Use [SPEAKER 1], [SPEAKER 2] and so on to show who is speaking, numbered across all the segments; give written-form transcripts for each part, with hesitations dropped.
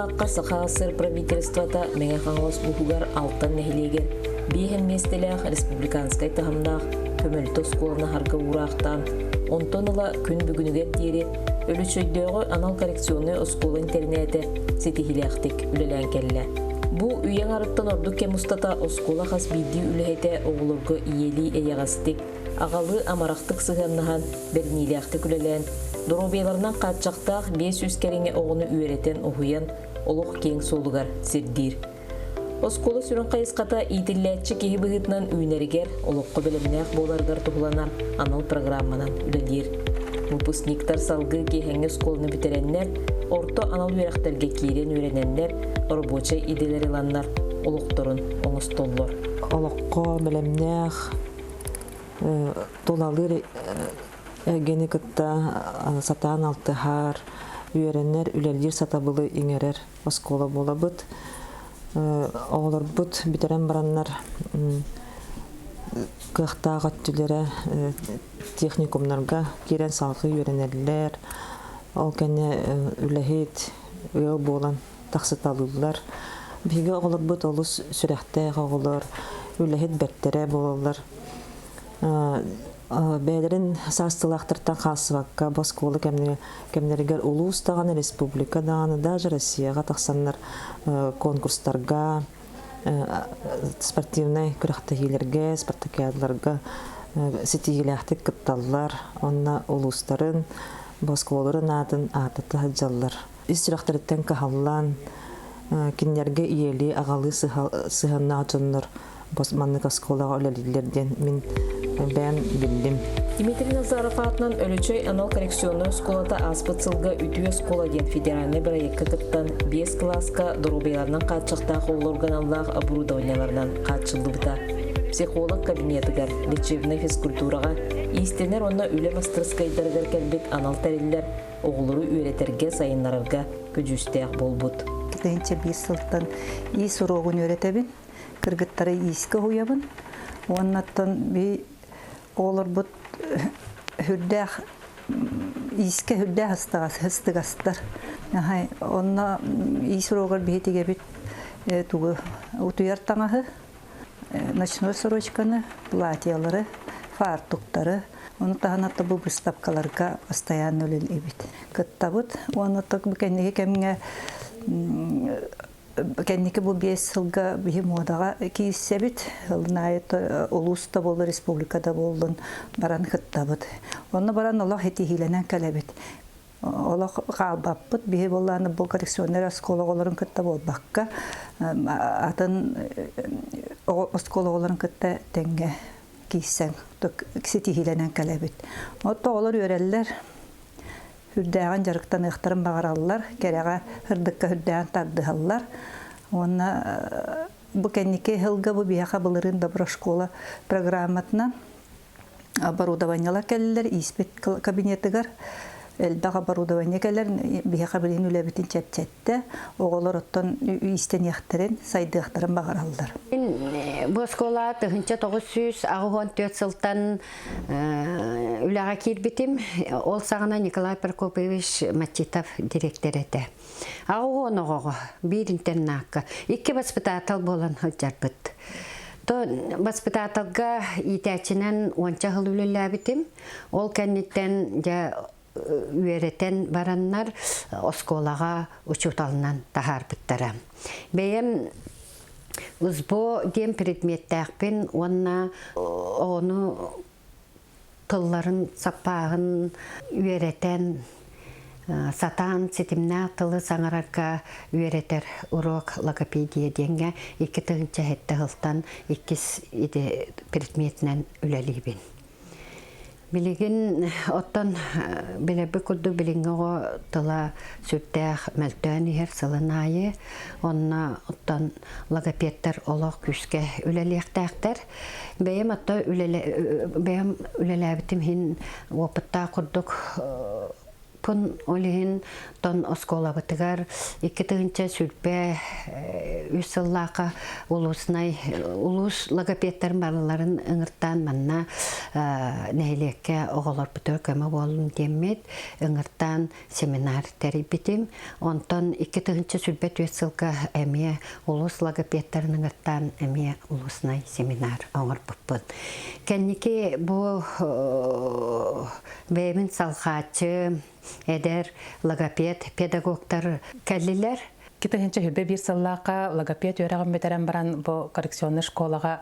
[SPEAKER 1] сыллаахха Саха АССР правительствота Мэҥэ Хаҥалас улууһугар Алтан нэһилиэгэр биэһэн миэстэлээх республиканскай таһымнаах көмөлтө оскуоланы аһарга уураахтаан, онтон ыла күн бүгүнүгэр диэри Өлөчөйдөөҕү анал коррекционнай оскуола интэринээтэ ситиһиилээхтик үлэлээн кэллэ. Бу үйэ аҥарыттан ордук кэм устата оскуола хас биирдии үлэһитэ оҕолорго ийэлии эйэҕэстик, аҕалыы амарахтык сыһыаннаһан, бэриниилээхтик үлэлээн, доруобуйаларынан хааччахтаах 500 кэриҥэ оҕону үөрэтэн-уһуйан, олох киэҥ суолугар сирдиир. Оскуола сүрүн хайысхата иитиллээччи киһи быһыытынан үүнэригэр, олоххо бэлэмнээх буоларыгар туһуланар анал программанан үлэлиир. Выпускниктар салгыы киэһэҥҥи оскуоланы бүтэрэннэр, орто анал үөрэхтэргэ киирэн үөрэнэннэр, рабочай идэлэри ыланнар олохторун оҥостоллор.
[SPEAKER 2] Олоххо бэлэмнээх тулалыыр эйгэни кытта сатаан алтыһар, үөрэнэр, үлэлиир сатабылы иҥэрэр оскуола буолабыт. Оҕолорбут бүтэрэн бараннар кыахтаах өттүлэрэ техникумнарга киирэн салгыы үөрэнэллэр. Ол кэннэ үлэһит, ыал буолан тахсыталыыллар. Биһиги оҕолорбут олус сүрэхтээх оҕолор, үлэһит бэртэрэ буолаллар. Бэйэлэрин саастыылаахтартан хаалсыбакка бу оскуола кэмнэригэр улуус даҕаны, республика даҕаны, даже Россияҕа тахсаннар конкурстарга, спортивнай күрэхтэһиилэргэ, спартакиадаларга ситиһиилээхтик кытталлар. Онно улуустарын, бу оскуолаларын аатын ааттата сылдьаллар. Ис сүрэхтэриттэн кыһаллан, кинилэргэ ийэлии, аҕалыы сыһыаннаах дьоннор маннык оскуолаҕа үлэлииллэр диэн мин бэйэм биллим.
[SPEAKER 1] Дмитрий Назаров аатынан Өлөчөй анал коррекционнай оскуолата ааспыт сылга Үтүө оскуола диэн федеральнай бырайыакка кыттан, биэс кылааска доруобуйаларынан хааччахтаах оҕолорго аналлаах оборудованиеларынан хааччыллыбыта. Психолог кабинетыгар, лечебнай физкультураҕа, иистэнэр уонна үлэ мастырыскыайдарыгар кэлбит анал тэриллэр оҕолору үөрэтэргэ, сайыннарарга көдьүүстээх буолбут.
[SPEAKER 3] Тыһыынча биир сылтан иис уруогун үөрэтэбин, кыргыттары иискэ уһуйабын. Уоннаттан би оҕолорбут хүрдээх иискэ хүрдээх ыстаҕас ыстыгастар. Онно иис уруогар биһи тигэбит тугу утуйар таҥаһы, ночной сорочканы, платьялары, фартуктары, ону таһынан бу выставкаларга постоянно үлэлиибит. Кыттабыт уонна бу кэнники кэмҥэ кэнники бу биэс сылга биһи муодаҕа киирсэбит. Ылын аайы улуус да буоллун, республика да буоллун баран кыттабыт. Онно баран олох итиһиилэнэн кэлэбит. Олох хаалбаппыт. Биһи буоллааны бу коррекционнай оскуола оҕолорун кытта буолбакка, атын оскуола оҕолорун кытта тэҥҥэ киирсэн ситиһиилэнэн кэлэбит. Отто оҕолор үөрэллэр, үрдээҕин дьарыктаныахтарын баҕараллар, кэрэҕэ, сырдыкка үрдээҕин тардыһаллар. Уонна бу кэнники сылга бу биһиэхэ былырыын доброшкола программатынан оборудованиелар кэллилэр ииспит кабинетыгар элбэх оборудование кэлэр биһиэхэ билигин үлэбитин чэпчэттэ оҕолор оттон иистэниэхтэрин сайдыахтарын баҕараллар
[SPEAKER 4] Мин бу оскуола 1984 сылтан үлэҕэ киирбитим. Ол саҕана Николай Прокопьевич Матчитов директор этэ. Аҕа оҕоҕо биир интернакка икки воспитатель буолан сылдьарбыт. То воспитателга иитээччинэн уонча сыл үлэлээбитим. Ол кэнниттэн дьэ үөрэтэн бараннар оскуолаҕа учууталынан таһаарбыттара. Бэйэм УСБО диэн предметтээхпин уонна оҕону тылларын саппааһын үөрэтэн сатаан ситимнээх тылы саҥарарга үөрэтэр урок логопедия диэҥҥэ 2007 сылтан иккис иде предметинэн үлэлиибин. Билигин оттон билэрбит курдук билиҥҥи оҕо тыла сүрдээх мөлтөөн иһэр сылын аайы. Онно оттон логопедтар олох күүскэ үлэлиэхтээхтэр. Бэйэм отто бэйэм үлэлээбитим иһин опыттаах курдук. Пун ол иһин тон оскуолабытыгар 2023 сыллааха улуснай улуус логопедтарын барыларын ыҥыртаан манна нэһилиэккэ оҕолорбутугар көмө буоллун диэммит ыҥыртаан семинар тэрийбитим. Онтон 2024 сылга эмиэ улуус логопедтарын ыҥыртаан эмиэ улуснай семинар оҥорбуппут. Кэнники бу бэйэбин салҕааччы, эдэр логопед педагогтар кэллилэр.
[SPEAKER 5] 2021 сыллаахха логопед үөрэҕин бүтэрэн баран бу коррекционный школаҕа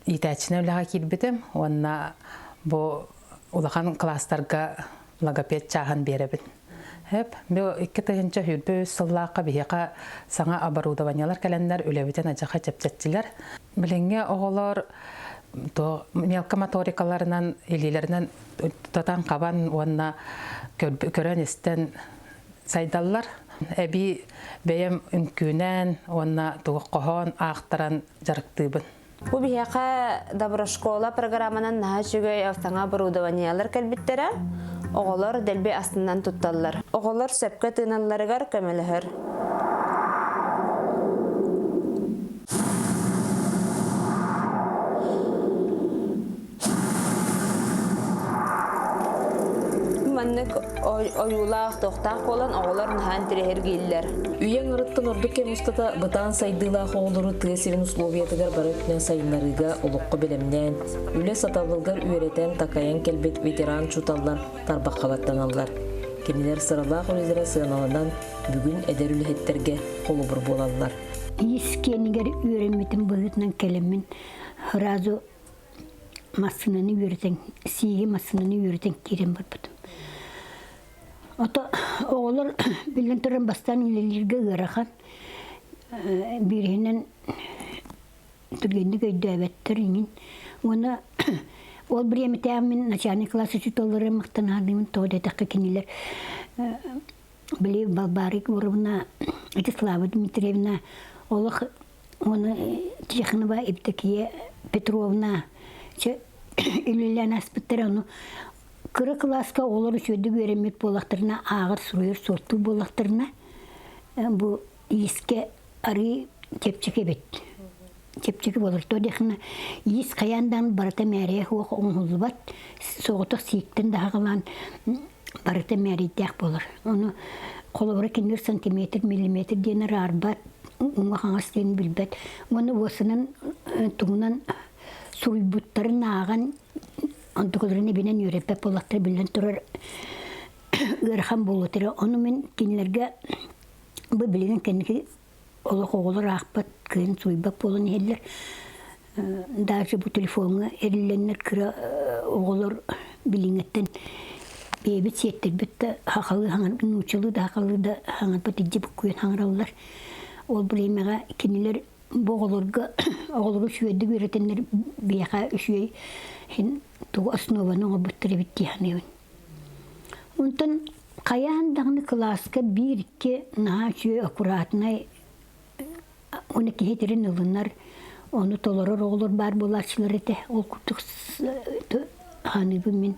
[SPEAKER 5] иитээччинэн үлэҕэ киирбитим уонна бу улахан класстарга логопед чааһын биэрэбин. Хөп, бу 2023 сыллаахха биһиэхэ саҥа оборудованиелар кэлэннэр үлэбитин адьаха чэпчэттилэр. Билиҥҥи оҕолор то мелкомоторикаларынан илиилэринэн тутан-хабан уонна көрөн-истэн сайдаллар. Эбии бэйэм үҥкүүнэн уонна туох хоһоон аахтаран дьарыктыыбын.
[SPEAKER 6] Бу биһиэхэ Доброшкола программанан наһаа үчүгэй саҥа оборудованиелар кэлбиттэрэ. Оҕолор дэлби астынан тутталлар. Оҕолор сөпкө тыыналларыгар көмөлөһөр. Маннык ойуулаах, тохтаах буолан оҕолор наһаа интириэһиргииллэр.
[SPEAKER 1] Үйэ аҥарыттан ордук кэм устата бытаан сайдыылаах оҕолору тыа сирин условиятыгар бары өттүнэн сайыннарыыга олоххо бэлэмнээн, үлэ сатабылыгар үөрэтэн, такайан кэлбит ветеран учууталлар тарбахха баттаналлар. Кинилэр сыралаах үлэлэрэ сыаналанан, бүгүн эдэр үлэһиттэргэ холобур буолаллар.
[SPEAKER 7] Ис киэнигэр үөрэммитим быһыытынан кэлэммин сразу массыынаны үөрэтэн, сииги массыынаны үөрэтэн киирэн барбытым. Ото оҕолор биллэн туран бастаан үлэлииргэ ыарахан. Биириһинэн түргэнник өйдөөбөттөр иҥин. Уонна ол бириэмэтээҕи мин начальный класс учууталлары махтанаадыыбын тоҕо диэтэххэ кинилэр били Балбаара Егоровна, Вячеслава Дмитриевна олох уонна Тихонова Евдокия Петровна үлэлээн ааспыттара ону кыра кылааска оҕолор үчүгэйдик үөрэммит буоллахтарына ааҕар суруйар суоттуур буоллахтарына бу иискэ арыы чэпчэки эбит чэпчэки буолар то диэхинэ иис хайаан даҕаны барыта мээрийэ суох оҥоһуллубат соҕотох сииктэн да аҕалаан барыта мээрийдээх буолар ону холобура кинилэр сантиметр миллиметр диэн араарбат уҥа-хаҥас диэн билбэт уонна уосанан тугунан суруйбуттарын ааҕан онтукаларын эбинэн үөрэппэт буоллахтара биллэн турар ыарахан буолуо этэ ону мин кинилэргэ бу билигин кэнники олох оҕолор аахпат кыайан суруйбат буолан иһэллэр даже бу телефоҥҥа эриллэннэр кыра оҕолор билиҥҥиттэн бэйэбит сиэттэрбит да сахалыы хаҥар нууччалыы да сахалыы да хаҥарбат илдьи буккуйан хаҥараллар ол бириэмэҕэ кинилэр бу оҕолорго оҕолору үчүгэйдик үөрэтэннэр биһиэхэ үчүгэй иһин тугу основаны оҥорбуттар эбит дии саныыбын онтон хайаан даҕаны кылааска биир-икки наһаа үчүгэй аккуратнай уонна киһи этэрин ылынар, ону толорор оҕолор баар буолааччылар этэ. Ол курдук ханыыбын мин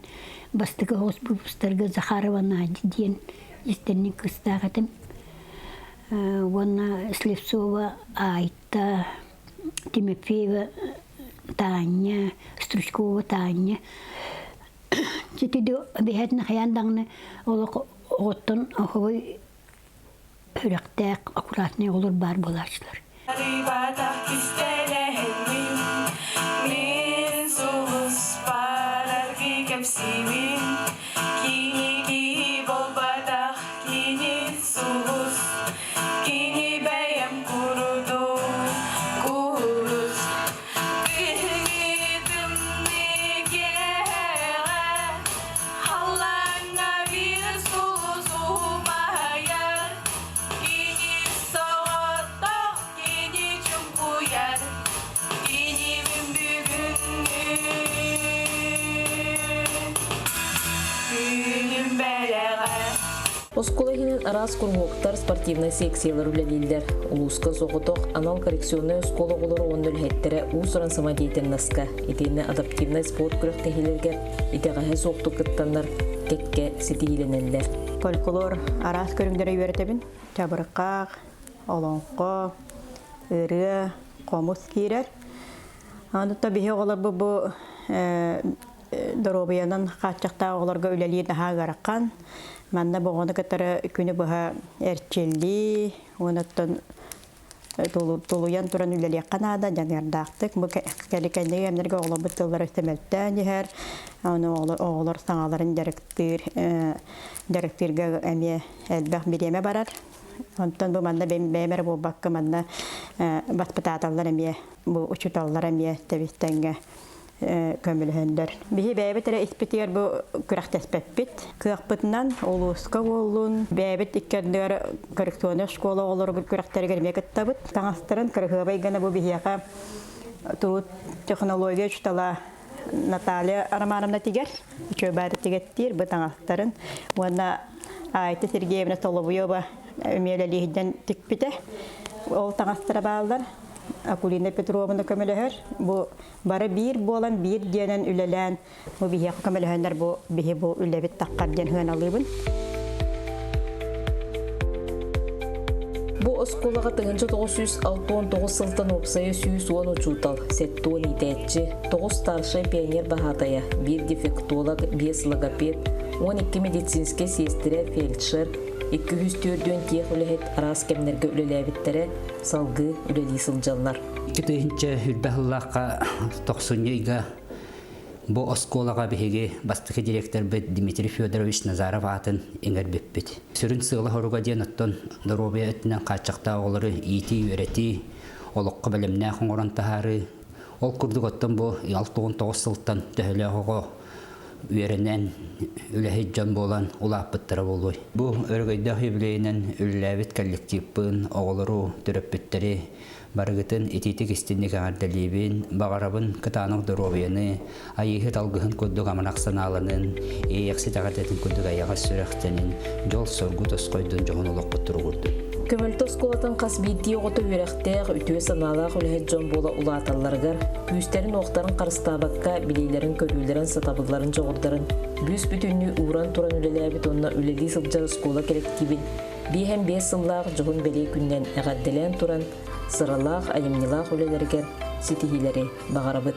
[SPEAKER 7] бастакы оҕус выпустарга Захарова Надя диэн истэнник кыстаах этим. Уонна Слепцова Айта, Тимофеева Таня, Стручкова Таня. Ити бэһэтин хайаан даҕаны олох оҕоттон оһобой үрэхтээх аккуратнай оҕолор баар буолааччылар.
[SPEAKER 8] Мин сулуспар аргы кэпсиибин Кини буолбатах кини сулус Кини бэйэм курдук курус Киһи тымныы киэһэҕэ Халлааҥҥа биир сулус умайар Кини соҕотох, кини чуҥкуйар Кинибин бүгүҥҥү күнүм бэлэҕэ.
[SPEAKER 1] Оскуола иһинэн араас куруһуоктар, спортивнай секциялар үлэлииллэр. Улууска соҕотох анал коррекционнай оскуола оҕолоро уонна үлэһиттэрэ уус-уран самодеятельноска, итиэннэ адаптивнай спорт күрэхтэһиилэригэр итэҕэһэ суохтук кыттаннар, кэккэ ситиһиилэнэллэр.
[SPEAKER 9] Фольклор араас көрүҥнэри үөрэтэбин. Чабырҕах, олоҥхо, ырыа, хомус киирэр. Онута биһи оҕолорбут бу доруобуйанан хааччахтаах оҕолорго үлэлиир наһаа ыарахан. Манна бу оҕону кытары күнү быһа эрчиллии, уонуттан тулуйан туран үлэлиэххэ наада, дьаныардаахтык. Бу кэликэнниги кэмнэргэ оҕолорбут тыллара өстө иһэр, ону оҕолор саҥаларын дьарыктыыр, дьарыктыырга эмиэ элбэх бириэмэ барар. Онтон бу манна бэйэм эрэ буолбакка манна баспытааталлар эмиэ, бу учууталлар эмиэ тэбис-тэҥҥэ көмөлөһөннөр. Биһи бэйэбит эрэ испитигэр бу күрэхтэспэппит. Кыахпытынан улууска буоллун, бэйэбит икки ардыгар коррекционнай школа оҕолоругар күрэхтэригэр эмиэ кыттабыт. Таҥастарын кырыһыабай гына бу биһиэхэ труд технология учуутала Наталья Романовна тигэр, үчүгэй баары тигэттиир бу таҥастарын. Уонна Айта Сергеевна Соловьева эмиэ тикпитэ. Ол таҥастара бааллар. Акулина Петровна көмөлөһөр. Бу бары биир буолан биир диэнэн үлэлээн бу биһиэхэ көмөлөһөннөр бу биһи бу үлэбит таххар диэн сыаналыыбын.
[SPEAKER 1] Бу оскуолаҕа 1969 сылтан уопсайа 110 учуутал, 70 иитээччи, 9 старшай пионер баһаатайа, 1 дефектолог, 5 логопед, 12 медицинскэй сиэстэрэ, фельдшер, 204 тех үлэһит араас кэмнэргэ үлэлээбиттэрэ, салгыы үлэлии сылдьаллар.
[SPEAKER 10] 2000 сыллаахха тохсунньу ыйга бу оскуолаҕа биһиги бастакы директорбыт Дмитрий Федорович Назаров аатын иҥэрбиппит. Сүрүн сыала-соруга диэн оттон доруобуйа өттүнэн хааччахтаах оҕолору иитии-үөрэтии, олоххо бэлэмнээх оҥорон таһаарыы. Ол курдук оттон бу 69 сылтан төһөлөөх оҕо үөрэнэн, үлэһит дьон буолан улааппыттара буолуой. Бу өрөгөйдөөх юбилейинэн үлэлээбит коллективпын, оҕолору, төрөппүттэри барыгытын итиитик истинник эҕэрдэлиибин, баҕарабын кытаанах доруобуйаны, айыыһыт алгыһын курдук амарах санааланын, иэйэхсит эҕэрдэтин курдук эйэҕэс сүрэхтэнин, дьол-соргу тосхойдун дьоһун олоххут туругурдун.
[SPEAKER 1] Көмөлтө оскуолатын хас биирдии оҕото үөрэхтээх, үтүө санаалаах үлэһит дьон буола улааталларыгар, күүстэрин-уохтарын харыстаабакка, билиилэрин-көрүүлэрин, сатабылларын, дьоҕурдарын бүүс-бүтүннүү ууран туран үлэлээбит уонна үлэлии сылдьар оскуола кэлэктиибин 55 сыллаах дьоһун бэлиэ күнүнэн эҕэрдэлээн туран, сыралаах, айымньылаах үлэлэригэр ситиһиилэри баҕарабыт.